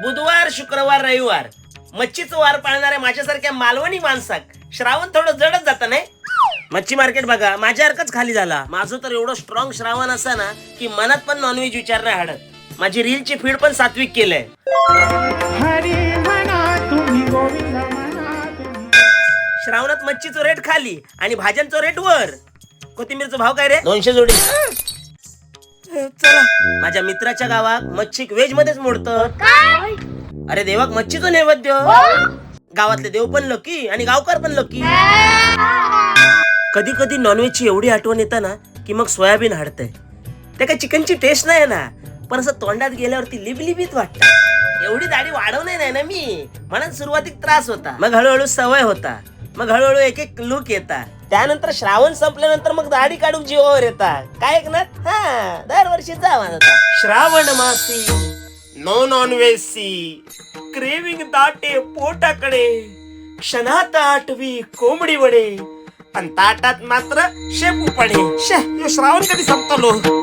बुधवार, शुक्रवार, रविवार मच्छीचं वार पाळणाऱ्या माझ्यासारख्या मालवणी माणसाक श्रावण थोडं जडच जातं नाही. मच्छी मार्केट बघा, माझ्यासारखंच खाली झाला. माझं तर एवढं स्ट्रॉंग श्रावण असा ना की मनात पण नॉनव्हेज विचार नाही हाडत. माझी रीलची फीड पण सात्विक केलंय. हरी म्हणा तुम्ही, गोविंद म्हणा तुम्ही. श्रावणात मच्छीचो रेट खाली आणि भाज्यांचो रेट वर. कोथिंबीरचा भाव काय रे? 200 जोडी. चला, माझ्या मित्राच्या गावात मच्छी व्हेज मध्येच मोडत. अरे, देवाक मच्छीचं नैवेद्य. गावातले देव पण लकी आणि गावकर पण लकी. कधी कधी नॉनव्हेजची एवढी आठवण येते ना की मग सोयाबीन हाडतंय. ते काय चिकनची टेस्ट नाही ना, पण असं तोंडात गेल्यावरती लिबलिबीत वाटतं. एवढी दाढी वाढवणे नाही ना मी, म्हणून सुरुवातीत त्रास होता. मग हळूहळू सवय होता, मग हळूहळू एक एक लुक येता. त्यानंतर श्रावण संपल्यानंतर मग दाढी काढून जीवावर येता. काय एक ना, हा दरवर्षीचा आवाज होता. श्रावण मासी नो नॉन व्हेज सी, क्रेविंग दाटे पोटाकडे, क्षणात आठवी कोंबडी वडे, पण ताटात मात्र शेपू पडे. शे, ह्यो श्रावण कधी संपतलो?